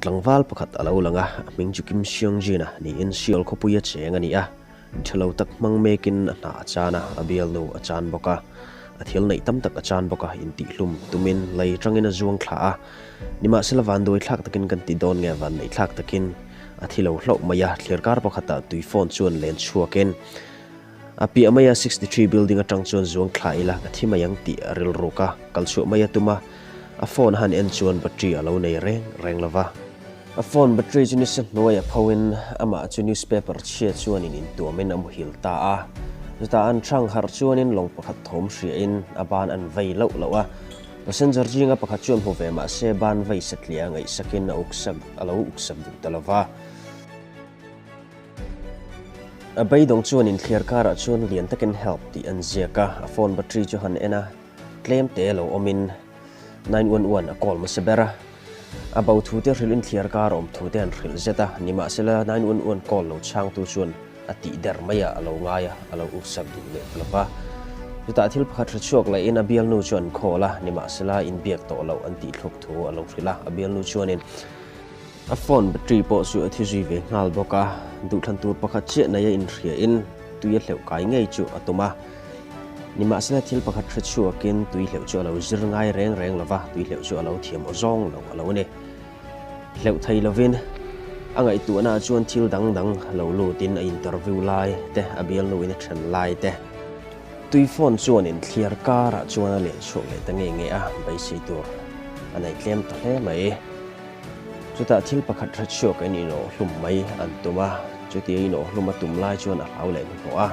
Tlangval pakhat a lo lang a, a hming chu Kim Seong-jin-a niin Seoul khawpuia cheng a ni a. Thalo tak hmang mekin a hna a chan a, a bialnu a chan bawk a, a thil neih tam tak a chan bawk a, intihlum tumin lei tangin a zuang thla a. Nimahsela vanduai thlak takin kan ti dawn nge vanneih thlak takin a thi lo hlauh mai a, thliarkar pakhatah tui phone chuan len chhuakin a piah maia 63 building atang chuan zuang thla ila ka thi mai ang tih a rilruk a, kal chhuah mai a tum a, a phone a han en chuan battery a lo nei reng reng lova. A phone battery chu nisa hnuaia phoin amah chu newspaper chhia chuanin intuamin a muhil ta a. Chutah an hrang harh chuanin lawng pakhat thawm hriain a ban an vei loh loh a. Passenger zinga pakhat chuan hmu ve mah se ban vei satliah ngaihsakin a uksak a lo uksak duh ta lova. A beidawng chuanin thliar karah chuan lian takin help tih an ziak a, a phone battery chu han en a, tlem te lo awmin 911 a call hmasa ber a. A bo thu te hrilh in thliar kar awm thu te an hrilh zet a, nimahsela 911 call lo chhangtu chuan a tih der mai a, a lo ngai a, a lo uksak duh leh ta lova. Chutah thil pakhat hre chhuak leh in a bialnu chu an call a, nimahsela inbiak tawh loh an tih thluk thu a lo hrilh a, a bialnu chuanin a phone battery pawh chu a thi zui ve nghal bawk a, duhthlan tur pakhat chiah nei a inhria in tui a hleuh kai ngei chu a tum a. Nimahsela thil pakhat hre chhuakin tui hleuh chu a lo zir ngai reng reng lova, tui hleuh chu a lo thiam aw zawng lo a lo ni. Hleuh thei lovin a ngaihtuahnaah chuan thil dang dang lo lutin a interview lai te, a bialnuin a then lai te, tui phone chuanin thliar karah chuan a len chhuak leh ta nge nge a, beisei tur a nei tlem ta hle mai. Chutah thil pakhat hre chhuak in inawhhlum mai an tum a, chutia inawhhlum a tum lai chuan a hlau leh hnuhnawh a.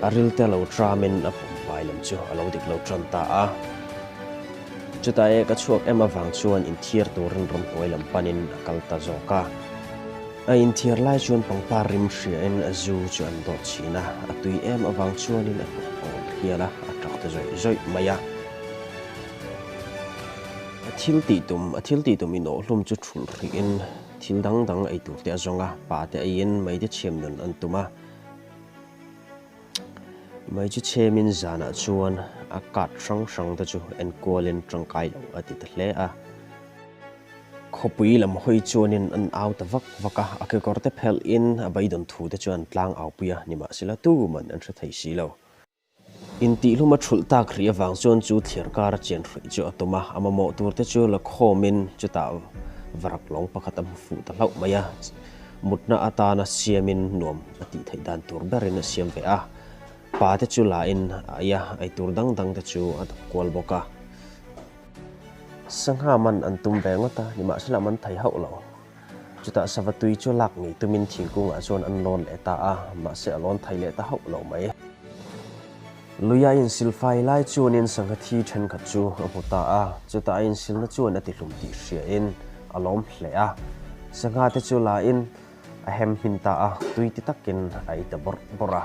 A rilte lo tramin a pumpai lam chu a lo dik lo tan ta a. Chutah e ka chhuak em avang chuan inthiar turin ramhnuai lam panin a kal ta zawk a. A inthiar lai chuan pangpar rim hriain a zu chu an dawt chhin a, a tui em avang chuanin a hnawh a awm hial a, a tap ta zawih zawih mai a. A thil tih tum, A thil tih tum inawhhlum chu thulh hrihin thil dang dang ei tur te a zawng a, pa te eiin mei te chhiam nun an tum a. Mei chu chhemin zanah chuan a card hrang hrang te chu enkualin tangkai lo a ti ta hle a. Khawpui lam hawi chuanin an au ta vak vak a, a kekawr te phelhin a beidawn thu te chuan tlang au pui a, nimahsela tuman an hre thei si lo. Intihlum a thulh tak rih avang chuan chu thliar kar a chian hruih chu a tum a, a mamawh tur te chu la khawmin chutah varak lawng pakhat a hmu fuh ta hlauh mai a, mutna atana siamin nuam a tih theih dan tur berin a siam ve a, pa te chu la in a ei a, ei tur dang dang te chu a dap kual bawk a. Sangha man an tum ve ngawt a, nimahsela man thei hauh lo. Chutah sava tui chu lak ngei tumin thingkungah chuan an lawn leh ta a, mahse a lawn thei leh ta hauh lo mai. Luia insilfai lai chuanin sangha thi thenkhat chu a hmu ta a, chutah a insilna chuan a tihlum tih hriain a lawm hle a. Sangha te chu lain a hem hmin ta a, tui ti takin a ei ta bawrh bawrh a.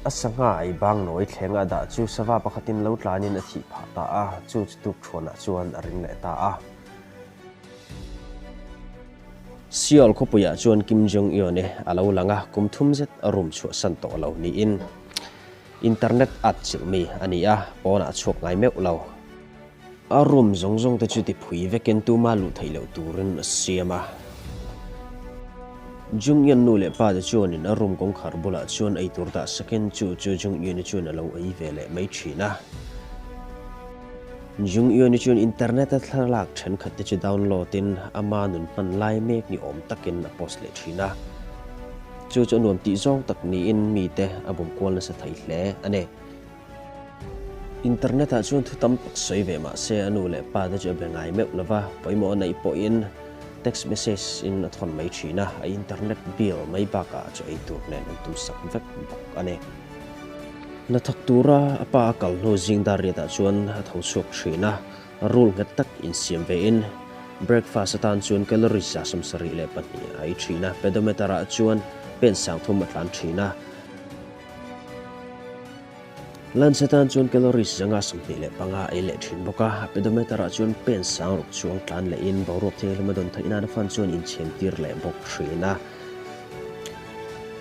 A sangha ei bang nawi thleng a dah chu sava pakhatin lo tlanin a thih phah ta a, chu chu tuk thuanah chuan a ring leh ta a. Seoul khawpuiah chuan Kim Jong-un a lo lang a, kum thum zet a room chhuahsan tawh lo niin internet at chilh mi a ni a, pawnah a chhuak ngai meuh lo. A room zawng zawng te chu ti phui vekin tuma luh theih loh turin a siam a. Jong-un nu leh pa te chuanin a room kawngkhar bulah chuan eitur dah sakin chu chu Jong-un chuan a lo ei ve leh mai thin a. Jung Yun-i chuan internet-a thlalak thenkhat te chu download-in ama nun hman lai mek ni awm takin a post leh thin a. Chu chu a nuam tih zawng tak niin mite a bum kual nasa thei hle a ni. Internet-ah chuan thu tam tak sawi ve mah se a nu leh pa te chu a be ngai meuh lo va, pawimawh a neih pawhin text message-in a thawn mai thin a, a internet bill mai bakah chu ei tur nen an tumsak vek bawk a ni. Hnathawk tura a pa a kal hnu zing dar riatah chuan a tho chhuak thin a, rul nghet tak insiam vein breakfast atan chuan calories 72 a ei thin a, pedometer ah chuan pen 30 a tlan thin a. Lunch atan chuan calories 525 a ei leh thin bawk a, a pedometer ah chuan pen 60 chuang tlan lehin boruak thianghlim a dawn theih nan a fan chuan inchhen tir leh bawk thin a.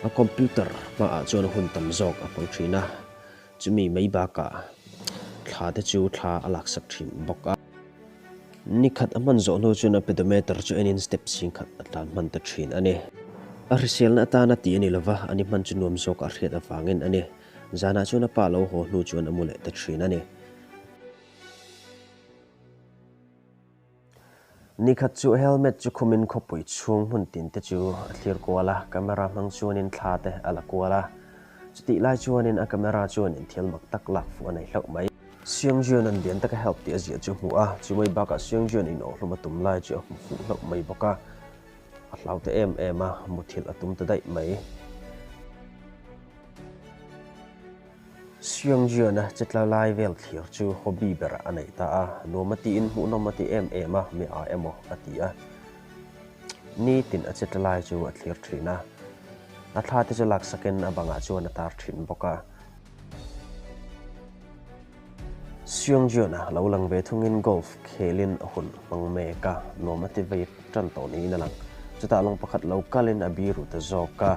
A computer hmaah chuan hun tam zawk a hmang thin a, chumi mai bakah thla te chu thla a laksak thin bawk a. Ni khat a hman zawh hnu chuan a pedometer chu enin step singkhat a tlan hman ta thin a ni. A hriselna atana tih a ni lova, a ni hman chu nuam zawk a hriat avangin a ni. Zanah chuan a pa lo haw hnu chuan a mu leh ta thin a ni. Ni khat chu helmet chu khumin khawpui chhung hmun tin te chu a thlir kual a, camera hmang chuanin thla te a la kual a. Chutih lai chuanin a camera chuanin thil mak tak lak fuh a nei hlauh mai. Seungjoon an lian taka help tih a ziah chu a hmu a, chumai bakah Seungjoon inawhhlum a tum lai chu a hmu fuh hlauh mai bawk a, a hlau ta em em a, muthilh a tum ta daih mai. Seungjoon a chetla lai vel thlir chu hobby berah a neih ta a, nuam a tiin hmuhnawm a ti em em a, mi a emaw a ti a. Nitin a chetla lai chu a thlir thin a, a thla te chu laksakin a bangah chuan a tar thin bawk a. Seungjoon-a lo lang ve thungin golf khelin a hun hmang mek a, nuam a ti vei tan tawh niin a lang. Chutah lawng pakhat lo kalin a biru ta zawk a.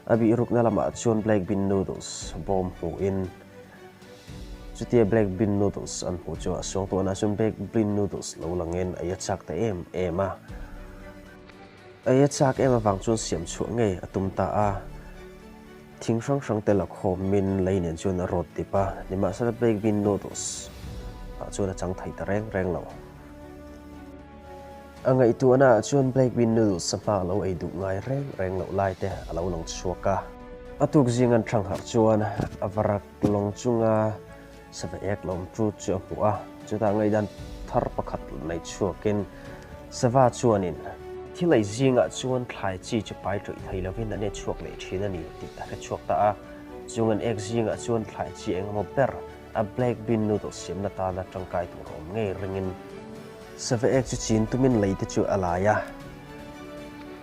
A bihrukna lamah chuan black bean noodles bawm hmuhin chutia black bean noodles an hmuh chu a suangtuahna chuan black bean noodles lo langin a ia chak ta em em a. A ia chak em avang chuan siam chhuah ngei a tum ta a. Thing hrang hrang te la khawmin lei nen chuan a rawt dip a, nimahsela black bean noodles ah chuan a chang thei ta reng reng lo. A ngaihtuahna ah chuan black bean noodles sangha a lo ei duh ngai reng reng loh lai te a lo lang chhuak a. A tuk zing an thang harh chuan a varak lawng chunga sava ek lawm chu chu a hmu a, chutah ngaihdan thar pakhat nei chhuakin sava chuanin thil ei zingah chuan thlai chi chu pai ṭawih thei lovin an e chhuak leh ṭhin a ni tih a hre chhuak ta a. Chung an ek zingah chuan thlai chi engemaw ber a black bean noodles siamna tana ṭangkai tur awm ngei ringin sava ek chu chin tumin lei te chu a lai a,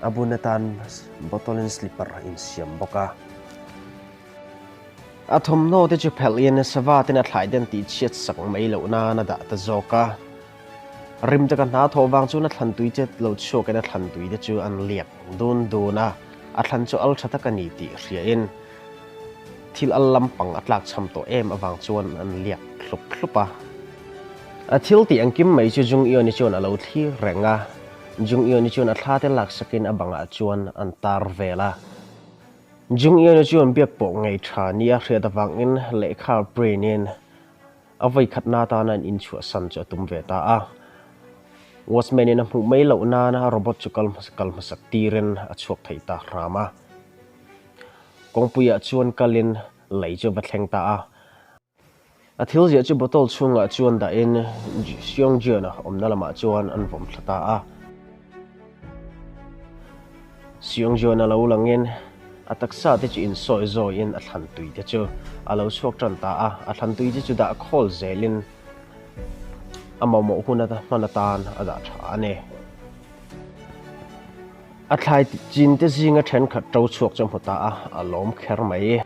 a bun atan bottle in slipper a insiam bawk a. A thawmhnaw te chu phelh in sava ten a thlai den tih chhiat sak mai loh nan a dah ta zawk a. Rim taka hna thawh vang chuan a thlan tui che lo chhuak in a thlan tui te chu an liak dun dun a, a thlan chu al tha tak a ni tih hria in thil al lampang a tlak cham tawh em avang chuan an liak hlup hlup a. A thil tih engkim mai chu Jung Eon-i chuan a lo thlir reng a, Jung Eon-i chuan a thla te lak sak in a bangah chuan an tar vel a. Jung Eon-i chuan biak pawh ngei tha nia hriat avangin lehkha print-in a vawikhatna atana an inchhuahsan chu a tum ve ta a. Watchman-in a hmuh mai loh nana robot chu kal kal hmasak tirin a chhuak thei ta hram a. Kawngpuiah chuan kalin lei chu a va thleng ta a. A thil ziah chu bottle chhungah chuan dahin Seungjeon-a awmna lamah chuan an vawm thla ta a. Seungjeon-a lo langin a taksa te chu insawi zawiin a thlan tui te chu a lo chhuak tan ta a. A thlan tui te chu dah khawl zelin a mamawh hun hman atan a dah tha a ni. A thlai chin te zinga thenkhat to chhuak chu a hmu ta a, a lawm kher mai.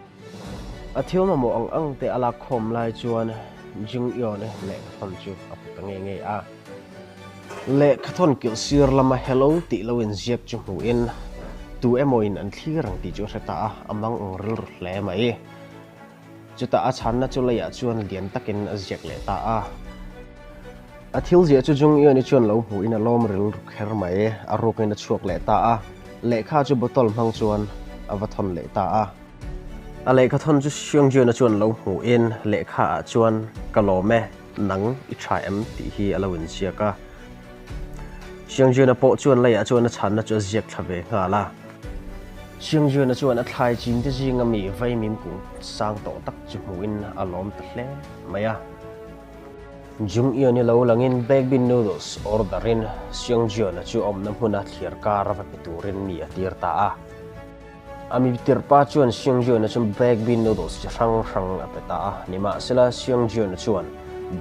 A thil mamawh ang ang te a lak khawm lai chuan Jung Eon lehkhathawn chu a hmu ta ngei ngei a. Lehkhathawn kilh sir lama hello tih lo inziak chu hmuhin tu emawin an thlir ang tih chu a hre ta a, a mang ang rilru hle mai. Chutah a chhanna chu leiah chuan lian takin a ziak leh ta a. A thil ziah chu Jung Eon-i chuan lo hmuhin a lawm rilru kher mai, a rukin a chhuak leh ta a. Lehkha chu bottle hmang chuan a va thawn leh ta a. A lehkha thawn chu Seung-Jun-a chuan lo hmuhin lehkha ah chuan Ka lawm e, nang i tha em? tih hi a lo inziak a. Seung-Jun-a pawh chuan leiah chuan a chhanna chu a ziak thla ve nghal a. Seung-Jun-a chuan a thlai chin te zinga mi vaimim kung sang tawh tak chu hmuhin a lawm ta hle mai a. Jung Eon-i lo langin Black Bean Noodles order-in Seung-Jun-a chu awmna hmuna thliar kar a va pe turin mi a tir ta a. A mi tirhpa chuan Seung-Jun-a chu Black Bean Noodles chi hrang hrang a pe ta a. Nimahsela, Seung-Jun-a chuan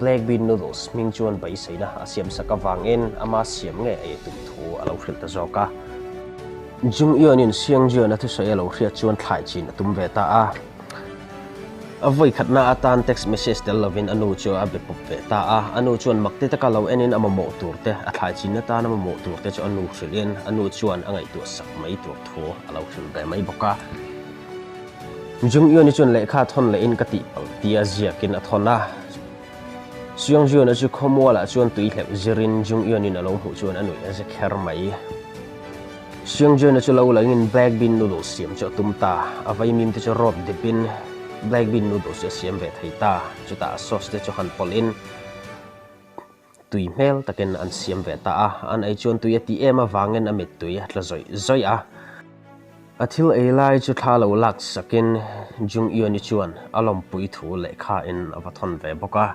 Black Bean Noodles hming chuan beiseina a siamsak avangin ama siam nge ei tum thu a lo hrilh ta zawk a. Jung Eon-in Seung-Jun-a thusawi a lo hriat chuan thlai chin a tum ve ta a. A vawikhatna atan text message tel lovin a nu chu a be pawp ve ta a. A nu chuan mak ti taka lo enin a mamawh tur te, a thlai chin atan a mamawh tur te chu a nu hrilhin a nu chuan a ngaihtuah sak mai tur thu a lo hrilh ve mai bawk a. Jung Eun-i chuan lehkha a thawn lehin ka tihpalh tia ziakin a thawn a. Seong Jun-a chu khawmualah chuan tui hleuh zirin Jung Eun-in a lo hmuh chuan a nuih a za kher mai. Seong Jun-a chu lo langin black bean noodles siam chu a tum ta. A vaimim te chu rawt dipin black bean noodles chu a siam ve thei ta. Chutah a sauce te chu han pawlhin tui hmel takin an siam ve ta a. An ei chuan tui a tih em avangin a mittui a tla zawih zawih a. A thil ei lai chu thla lo lak sakin Jung Eun-i chuan a lawmpui thu lehkha in a va thawn ve bawk a.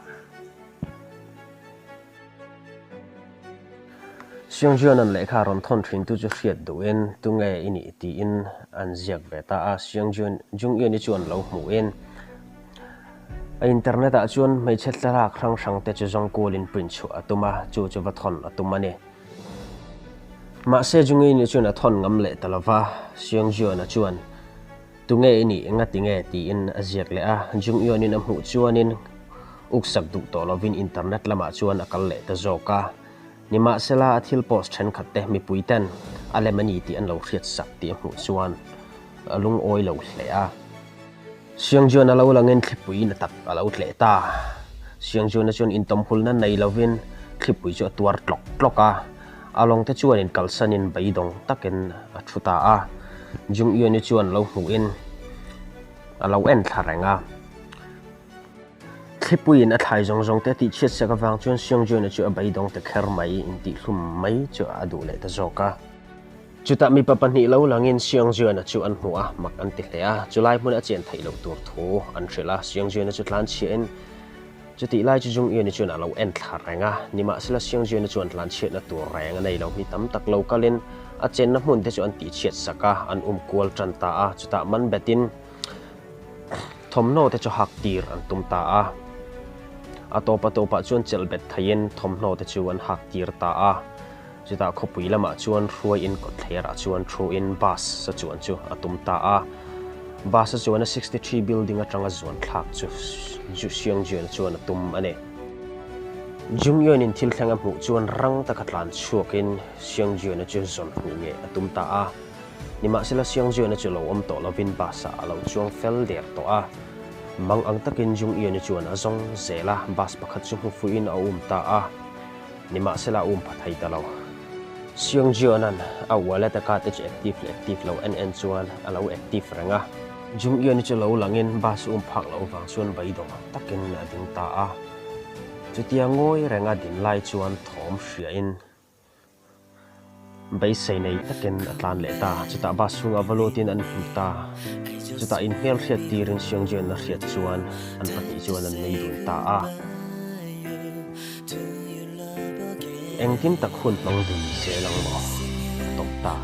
Seong Jun-a'n lehkha rawn thawn thin tu chu hriat duhin tunge i nih tiin an ziak ve ta a. Seong Jun, Jung Eun-i chuan lo hmuhin a internet ah chuan hmeichhe thlalak hrang hrang te chu zawng kualin print chhuah a tum a, chu chu va thawn a tum a ni. Mahse Jungin-i chuan a thawn ngam leh ta lova, Seong-Jun-a chuan, Tunge i nih, engati nge? tiin a ziak leh a. Jung-Yeon-in a hmuh chuanin uksak duh tawh lovin internet lamah chuan a kal leh ta zawk a. Nimahsela a thil post thenkhat te mipui ten a lem a ni tih an lo hriatsak tih a hmuh chuan a lungawi lo hle a. Seong-Jun-a lo langin thlipui na tak a lo tleh ta. Seong-Jun-a chuan intawmhulna nei lovin thlipui chu a tuar tlawk tlawk a, a lawngte chuan inkalsanin beidawng takin a thu ta a. Jung-Yeon-i chuan lo hmuhin a lo en thla reng a. Thlipuiin a thlai zawng zawng te tihchhiat sak avang chuan Seong-Jun-a chu a beidawng ta kher mai, intihhlum mai chu a duh leh ta zawk a. Chutah mipa pahnih lo langin Seongjuana chu an hmu a, mak an ti hle a. Chulai hmuna a chian theih loh tur thu an hrilh a. Seongjuana chu tlan chhiahin chutih lai chu Jung Eun-i chuan a lo en thla reng a. Nimahsela Seongjuana chuan tlan chhiatna tur reng a nei lo. Mi tam tak lo kalin a chenna hmun te chu an tihchhiat sak a, an um kual tan ta a. Chutah man betin thawmhnaw te chu hak tir an tum ta a. A tawpa tawpah chuan chelh bet theiin thawmhnaw te chu an hak tir ta a. Chutah khawpui lamah chuan hruaiin kawtthlerah chuan thuin bus a chuan chu a tum ta a. Bus a chuan a 63 building atanga zuan thlak chu Seongjuan chuan a tum a ni. Jungyeon-in thil thleng a hmuh chuan rang taka tlan chhuakin Seongjuan-a chu zawn hmuh ngei a tum ta a. Nimahsela Seongjuan-a chu lo awm tawh lovin bus-ah a lo chuang fel der tawh a. Mang ang takin Jungyeon-i chuan a zawng zel a, bus pakhat chu hmu fuiin a um ta a. Nimahsela a um pha thei ta lo. Seong Jionan a wallet a card te chu active leh active lo en en chuan a lo active reng a. Jung Eun-i chu lo langin bus um phak loh vang chuan beidawng takin a ding ta a. Chutia ngawi renga din lai chuan thawm hriain beisei nei takin a tlan leh ta. Chutah bus chhungah va lutin an hmu ta. Chutah inhmel hriat tirin Seong Jionan a hriat chuan an pahnih chuan an nui dun ta a. Engtin tak hun hmang dun zel ang maw? A tawp ta.